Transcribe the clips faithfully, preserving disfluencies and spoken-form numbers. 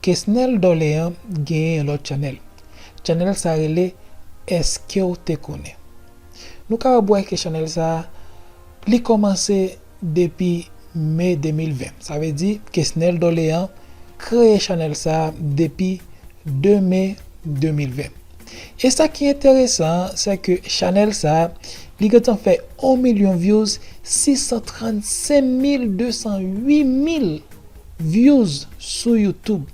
Kesnel Dorlean genyen yon lòt chanèl. Chanèl sa rele Èske w te konnen? Nou kapab wè ke chanèl sa, li kòmanse depi me de mil ven. Sa vle di, Kesnel Dorlean kreye chanèl sa depi de me de mil ven. E sa ki enteresan, se ke chanèl sa, li gentan fè yon milyon views, sis san trannsenk mil de san uit mil views sou YouTube.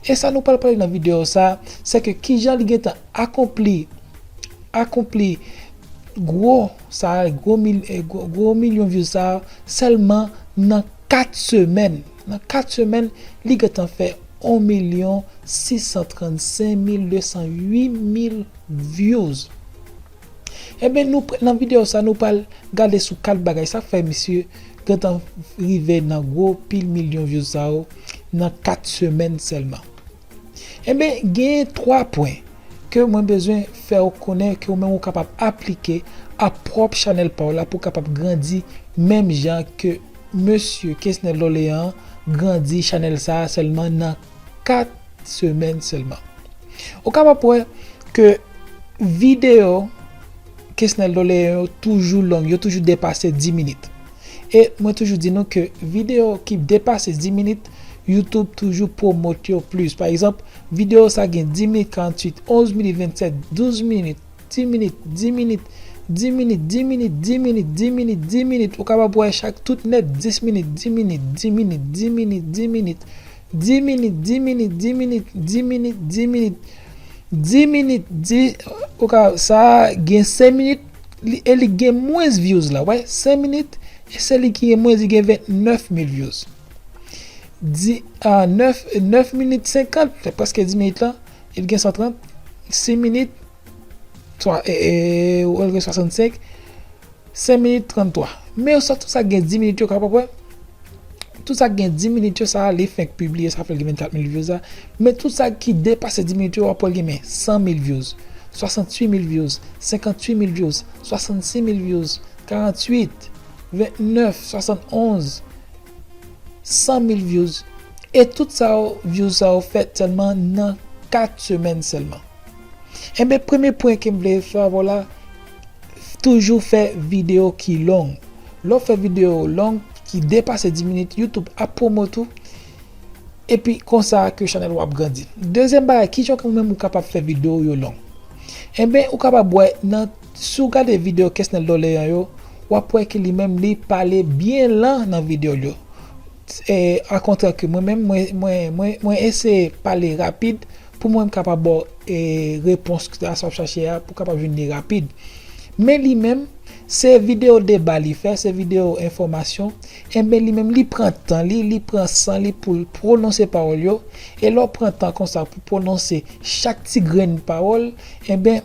E sa nou pral pale nan videyo sa, se ke kijan li gentan akonpli, akonpli gwo sa, gwo mil, eh, gwo, gwo milyon views sa, sèlman nan kat semèn. Nan kat semèn, li gentan fè yon milyon sis san trannsenk mil de san uit mil views. Enben, nou, nan videyo sa, nou pral gade sou kat bagay sa k fè misye gentan rive nan gwo pil milyon views sa yo nan kat semèn sèlman. Enben, gen twa pwen ke mwen bezwen fè w konnen ke ou menm ou kapab aplike a pwòp chanèl pa w la pou w kapab grandi menm jan ke mesye Kesnel Dorlean grandi chanèl sa a sèlman nan kat semèn sèlman. Ou kapab wè ke videyo Kesnel Dorlean yo toujou long, yo toujou depase dis minit. E mwen toujou di nou ke videyo ki depase dis minit, YouTube toujou pwomot yo plis. Pa egzanp, videyo sa gen dis minit karanntuit, onz minit vennsèt, douz minit, dis minit, dis minit, dis minit, dis minit, dis minit, dis minit, dis minit. Ou kapab wè chak tout nèt dis minit, dis minit, dis minit, dis minit, dis minit, dis minit, dis minit, dis minit, dis minit, dis minit, dis minit, dis, ou ka, sa gen senk minit, li, e li gen mwens views la, wè, senk minit, e se li ki gen mwens, li gen vennèf mil views. Di, a, nèf, nèf minit senkant, se prèske dis minit la, e li gen san trant, sis minit, twa, e, e, ou wè l gen swasannsenk, senk minit tranntwa. Men sa, tout sa k gen dis minit yo, kapab wè. Tout sa k gen dis minit yo, sa, li fenk pibliye, sa fè l gen vennkat mil views la. Men tout sa ki depase dis minit yo, w ap wè l gen men san mil views, swasanntuit mil views, senkantuit mil views, swasannsis mil views, karanntuit, vennèf, swasannonz, san mil views. E tout sa yo, views sa yo fèt sèlman nan kat semèn sèlman. Enben, premye pwen ke m vle fè avè w la, toujou fè videyo ki long. Lè w fè videyo long, ki depase dis minit, YouTube ap pwomot ou. Epi konsa ke chanèl ou ap grandi. Dezyèm bagay, kijan ou menm ou kapab fè videyo yo long? Enben, ou kapab wè nan, si w gade videyo Kesnel Dorlean yo, w ap wè ke li menm li pale byen lan nan videyo l yo. E, akontrè ke mwen menm, mwen, mwen, mwen, mwen eseye pale rapid pou mwen m kapab ba w, e, repons a sa w ap chache a, pou w kapab jwenn li rapid. Men li menm, se videyo deba li fè, se videyo enfòmasyon. Enben, li menm, li pran tan li, li pran san li pou l pwononse pawòl yo. E lè w pran tan konsa pou pwononse chak ti grenn pawòl, enben,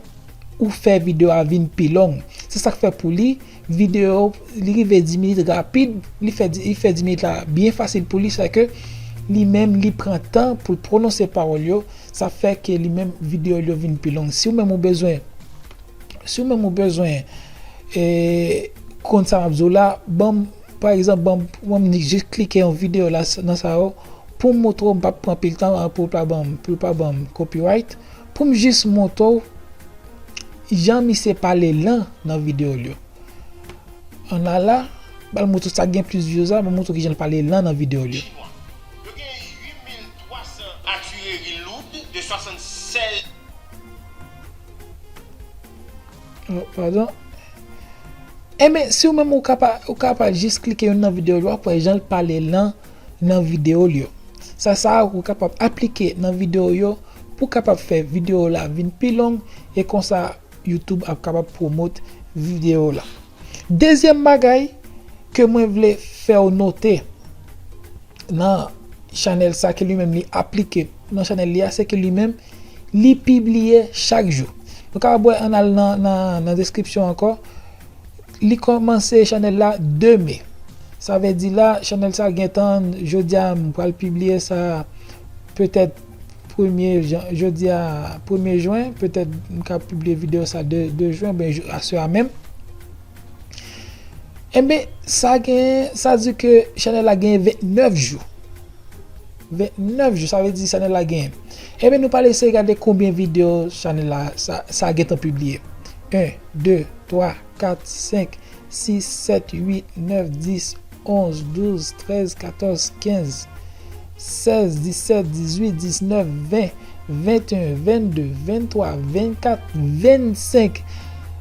ou fè videyo a vin pi long. Se sa k fè pou li, videyo, li rive dis minit rapid, li fè, di- li fè dis minit la byen fasil pou li, sa ke li menm, li pran tan pou l pwononse pawòl yo, sa fè ke li menm, videyo l yo vin pi long. Si w menm ou bezwen, si w menm ou bezwen, e, konn sa m ap di w la, ban m, pa egzanp, ban m, ban m jis klike yon videyo la s- nan sa yo, pou m montre w, m p ap pran pil tan, an, pou l pa ban m, pou l pa ban m copyright, pou m jis montre w jan misye pale lan nan videyo l yo. Ann al la, ba l montre w sa k gen plis views la, ban m montre w kijan l pale lan nan videyo l yo. Yo gen uit mil twa san artillerie lourde de swasannsèz. Oh, padon. Enben, si w menm ou ka pa, ou ka pa jis klike youn nan videyo l yo, w ap wè jan l pale lan nan videyo l yo. Sa, sa ou kapab aplike nan videyo yo pou w kapab fè videyo la vin pi long e konsa YouTube ap kapab pwomot videyo la. Dezyèm bagay ke mwen vle fè w note nan chanèl sa ke li menm li aplike nan chanèl li a, se ke li menm li pibliye chak jou. Nou kapab wè ann al nan, nan, nan deskripsyon ankò. Li kòmanse chanèl la de me. Sa vle di la, chanèl sa gentan, jodi a, m pral pibliye sa petèt premye jan, jodi a, premye jen, petèt m ka pibliye videyo sa de, de jen, oubyen jou, aswè a menm. Enben, sa gen, sa di ke chanèl la gen vennèf jou. vennèf jou, sa vle di chanèl la genyen. Ebyen, nou pral eseye gade konbyen videyo chanèl la sa, sa gentan pibliye. En, de, twa, kat, senk, sis, sèt, uit, nèf, dis, onz, douz, trèz, katòz, kenz, sèz, disèt, dizuit, diznèf, ven, venteyen, venndde, venntwa, vennkat, vennsenk.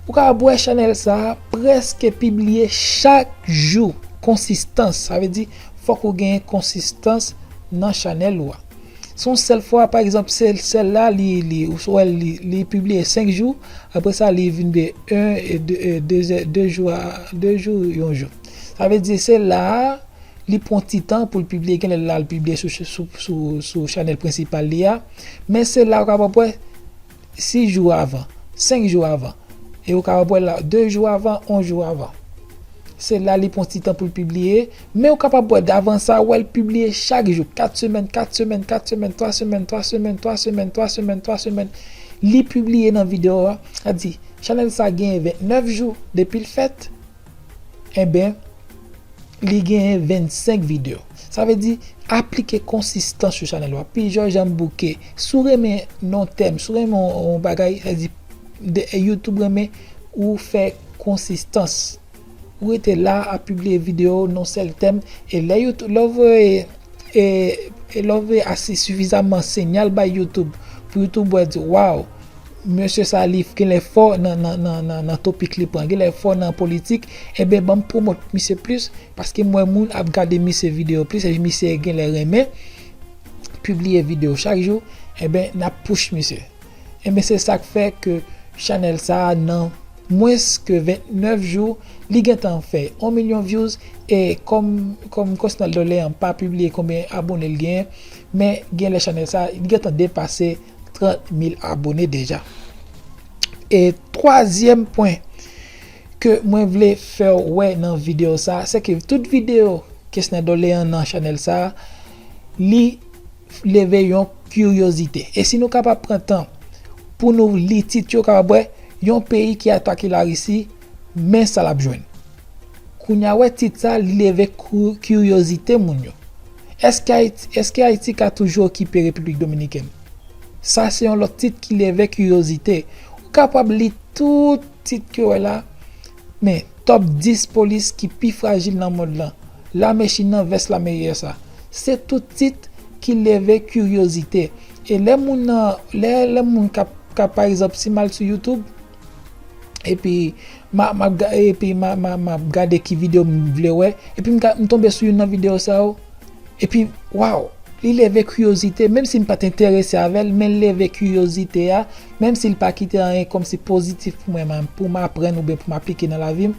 Ou ka wè chanèl sa a prèske pibliye chak jou. Konsistans, sa vle di fòk ou genyen konsistans nan chanèl ou a. Se yon sèl fwa, pa egzanp, sèl, sèl la, li, li, ou wè li, li pibliye senk jou, apre sa, li vin de en, e de, e de, de jou a, de jou, yon jou. Sa vle di, se la a, li pran ti tan pou l pibliye, genlè la, l pibliye sou, sou, sou, sou chanèl prensipal li a, men se la ou kapab wè, sis jou avan, senk jou avan. E ou kapab wè la, de jou avan, yon jou avan. Se la li pran ti tan pou l pibliye, men ou kapab wè avan sa, wè l pibliye chak jou, kat semèn, kat semèn, kat semèn, twa semèn, twa semèn, twa semèn, twa semèn, twa semèn. Li pibliye nan videyo a, sa di, chanèl sa genyen vennèf jou depi l fèt, enben, li genyen vennsenk videyo. Sa vle di, aplike konsistans sou chanèl ou a. Plizyè jan bouke. Si w renmen yon tèm, si w renmen yon, yon bagay, sa vle di, de, YouTube renmen ou fè konsistans. Ou rete la ap pibliye videyo nan sèl tèm. E lè YouTube, lè w voye, e, e lè w voye ase sifizaman siyal bay YouTube, pou YouTube wè di, waw, mesye sa li genlè fò nan, nan, nan, nan, nan topik li pran, genlè fò nan politik, enben, ban m pwomòt misye plis, paske m wè moun ap gade misye videyo plis, e misye genlè renmen pibliye videyo chak jou, enben, n ap push misye. Enben, se sa k fè ke chanèl sa a, nan mwens ke vennèf jou, li gentan fè yon milyon views, e kòm, kòm Kesnel Dorlean pa pibliye konbyen abone l genyen, men genlè chanèl sa a, li gentan depase trant mil abone deja. E twazyèm pwen ke mwen vle fè w wè nan videyo sa a, se ke tout videyo Kesnel Dorlean nan chanèl sa a, li leve yon kiryozite. E si nou kapab pran tan pou nou li tit yo, kapab wè yon peyi ki atake Larisi, men sa l ap jwenn. Kounye a, wè tit sa, li leve kou-, kiryozite moun yo. Èske Ayiti, èske Ayiti ka toujou okipe Repiblik Dominikèn? Sa se yon lòt tit ki leve kiryozite. Ou kapab li tout tit ke w wè la, men top dis polis ki pi frajil nan mond lan, lame Chin nan vès lame U S A. Se tout tit ki leve kiryozite. E lè moun nan, lè, lè moun k ap, k ap, pa egzanp, si m al sou YouTube, epi m a, m ap ga-, epi m a, m a, m ap gade ki videyo m vle wè, epi m ga-, m tonbe sou youn nan videyo sa yo, epi, waw, li leve kiryozite, menm si m pa t enterese avè l, men l leve kiryozite a, menm si l pa kite anyen kòmsi pozitif pou mwen, pou m aprann oubyen pou m aplike nan lavi m,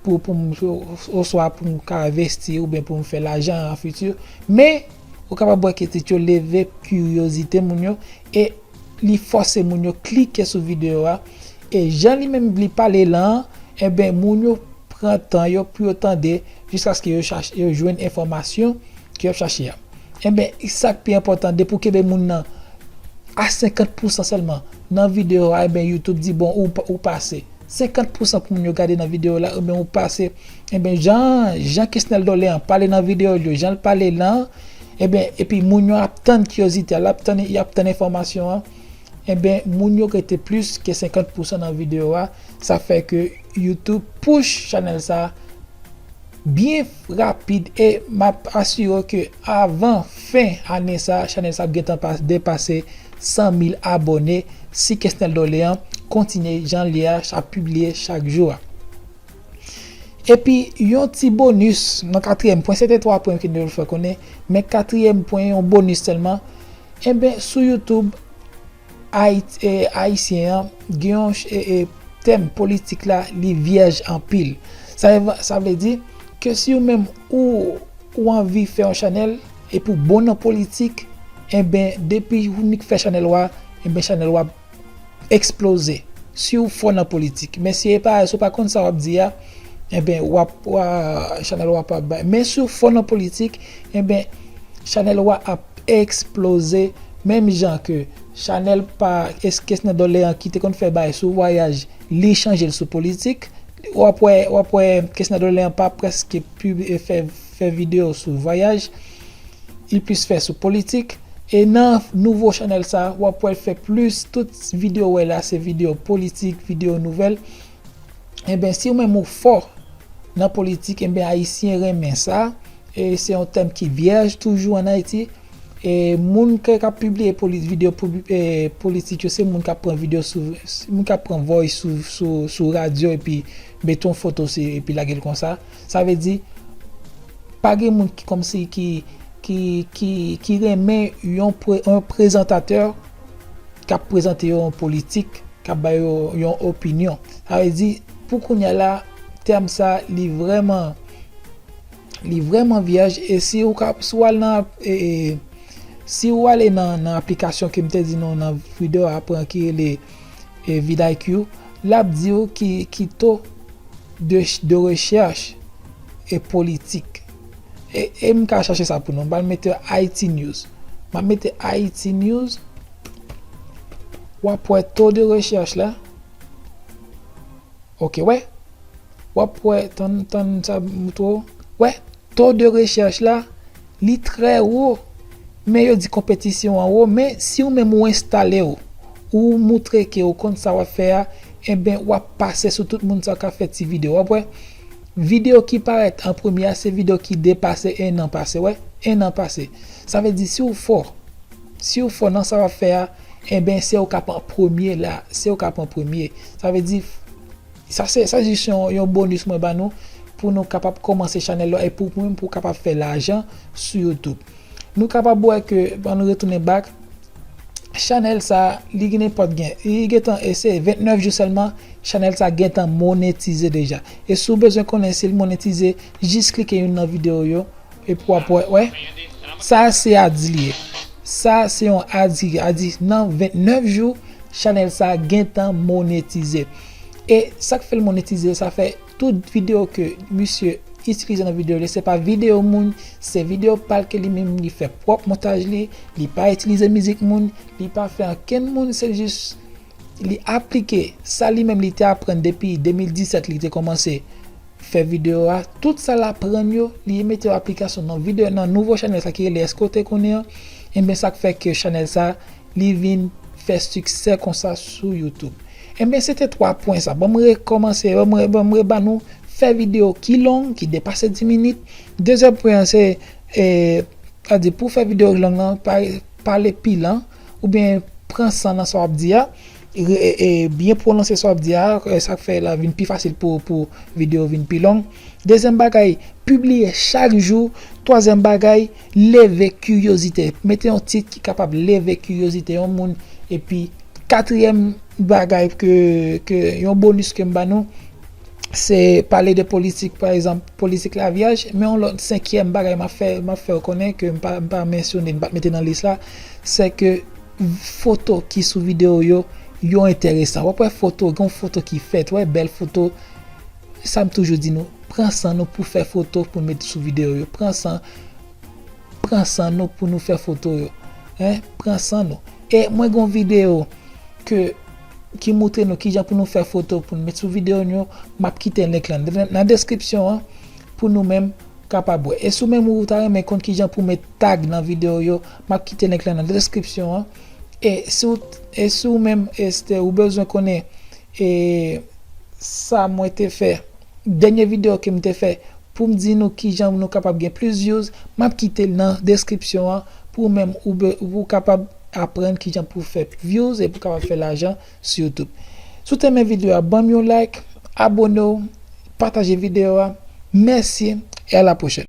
pou, pou m, oswa pou m ka envesti oubyen pou m fè lajan an fiti. Men, ou kapab wè ke tit yo leve kiryozite moun yo, e li fòse moun yo klike sou videyo a, e jan li menm li pale la an, enben, moun yo pran tan yo pou yo tande jiskaske yo chache, yo jwenn enfòmasyon ke yo ap chache a. Enben, sa k pi enpòtan, depi w kenbe moun nan a senkant pousan sèlman nan videyo a, enben, YouTube di, bon, ou, ou pase. Senkant pousan pou moun yo gade nan videyo la, enben, ou pase. Enben, jan, jan Kesnel Dorlean pale nan videyo yo, jan l pale la, enben, epi moun yo ap tann kiryozite a, l ap tann, y ap tann enfòmasyon an, enben, moun yo rete plis ke senkant pousan nan videyo a. Sa fè ke YouTube push chanèl sa byen rapid e m ap asire w ke avan fen ane sa, chanèl sa ap gentan pa-, depase san mil abone si Kesnel Dorlean kontinye jan l ye a, ap pibliye chak jou a. Epi, yon ti bonis nan katriyèm pwen, se te twa pwen ke nou fè konnen, men katriyèm pwen, yon bonis sèlman. Enben, sou YouTube, Ayit-, e, ayisyen an gen yon ch-, e, e, tèm politik la, li vyèj anpil. Sa vle, sa vle di ke si ou menm ou, ou anvi fè yon chanèl epi ou bon nan politik, enben, depi ou nik fè chanèl ou a, enben, chanèl ou a eksploze. Si ou fò nan politik. Men si e pa, si ou pa konn sa w ap di a, enben, w ap, w a, chanèl ou a p ap bay. Men si ou fò nan politik, enben, chanèl ou a ap eksploze. Menm jan ke chanèl pa Kesnel Dorlean ki te konn fè bagay sou vwayaj, li chanje l sou politik. W ap wè, w ap wè Kesnel Dorlean pa prèske pib-, e fè, fè videyo sou vwayaj. li plis fè sou politik. E nan nouvo chanèl sa, w ap wè l fè plis, tout videyo w wè la, se videyo politik, videyo nouvèl. Enben, si ou menm ou fò nan politik, enben, Ayisyen renmen sa. E se yon tèm ki vyèj toujou ann Ayiti. E moun k, k ap pibliye poli-, videyo pibli-, e, politik yo, se moun k ap pran videyo sou, se moun k ap pran voice sou, sou, sou radyo epi mete yon foto se, epi lage l konsa. Sa vle di, pa gen moun ki kòmsi ki, ki, ki, ki renmen yon pre-, yon prezantatè k ap prezante yo yon politik, k ap ba yo yon opinyon. Sa vle di, pou kounye a la, tèm sa, li vrèman, li vrèman vyèj. E si ou ka, si w al nan, e, e, si ou ale nan, nan aplikasyon ke m te di nou nan videyo a, pran ki rele, e, vidIQ, l ap di w ki, ki to de, de rechèch e politik. E, e m ka chache sa pou nou. M pral mete Haiti News. M ap mete Haiti News. W ap wè to de rechèch la. Ok, wè. W ap wè, tann, tann sa m montre w. Wè, to de rechèch la, li trè wo. Men yo di konpetisyon an wo, men si ou menm ou enstale w, ou moutre ke ou konn sa w ap fè a, enben, w ap pase sou tout moun sa k ap fè ti videyo. W ap wè, videyo ki parèt an premye a, se videyo ki depase en an pase, wè, en an pase. Sa vle di, si w fò, si w fò nan sa w ap fè a, enben, se ou k ap an premye la, se ou k ap an premye. Sa vle di, sa se, sa jis yon, yon bonis mwen ban nou, pou nou kapab kòmanse chanèl la, e pou, pou, pou kapab fè lajan sou YouTube. Nou kapab wè ke, ban nou retounen back, chanèl sa, li gen nenpòt gen, li gentan, e se vennèf jou sèlman, chanèl sa gentan monetize deja. E si w bezwen konnen si l monetize, jis klike youn nan videyo yo, epi w ap wè, wè. Sa se ads li ye. Sa se yon ads ki, ads nan vennèf jou, chanèl sa gentan monetize. E sa k fè l monetize, sa fè tout videyo ke misye itilize nan videyo li, se pa videyo moun, se videyo pa l ke li menm li fè pwòp montaj li, li pa itilize mizik moun, li pa fè ankenn moun, se jis li aplike sa li menm li te aprann depi de mil disèt li te kòmanse fè videyo a, tout sa l aprann yo, li mete yo aplikasyon nan videyo, nan nouvo chanèl sa ki rele Èske w te konnen an, enben sa k fè ke chanèl sa, li vin fè siksè konsa sou YouTube. Enben se te twa pwen sa. Ban m rekòmanse, ban m re-, ban m reba nou fè videyo ki long, ki depase dis minit. Dezyèm pwen an se, e, sa di pou fè videyo long lan, pa, pale pi lan, oubyen pran san nan sa w ap di a, re-, e, e, byen pwononse sa w ap di a, e, sa k fè la vin pi fasil pou, pou videyo vin pi long. Dezyèm bagay, pibliye chak jou. Twazyèm bagay, leve kiryozite. Mete yon tit ki kapab leve kiryozite yon moun. Epi, katriyèm bagay ke, ke yon bonis ke m ba nou, se pale de politik, pa egzanp, politik lavyaj. Men yon lòt, senkyèm bagay m ap fè, m ap fè w konnen ke m pa, m pa mansyone, m pa mete nan lis la, se ke foto ki sou videyo yo, yo enteresan. W ap wè foto, gen yon foto ki fèt, wè, bèl foto. Sa m toujou di nou, pran san nou pou fè foto pou n met sou videyo yo. Pran san, pran san nou pou nou fè foto yo. Hein? Pran san nou. E mwen gen yon videyo ke, ki moutre nou kijan pou nou fè foto pou n met sou videyo nou yo. M ap kite link lan nan, nan deskripsyon an pou nou menm kapab wè. E si w menm ou ta renmen konn kijan pou met tag nan videyo yo, m ap kite link lan nan deskripsyon an. E si w, e si w menm, e si te, ou bezwen konnen, e sa mwen te fè, dènye videyo ke m te fè, pou m di nou kijan nou kapab gen plis views, m ap kite l nan deskripsyon an pou ou menm ou be-, ou kapab aprann kijan pou fè views e pou kapab fè lajan sou YouTube. Si w te renmen videyo a, ban m yon like, abone w, pataje videyo a. Mèsi e a la pwochèn.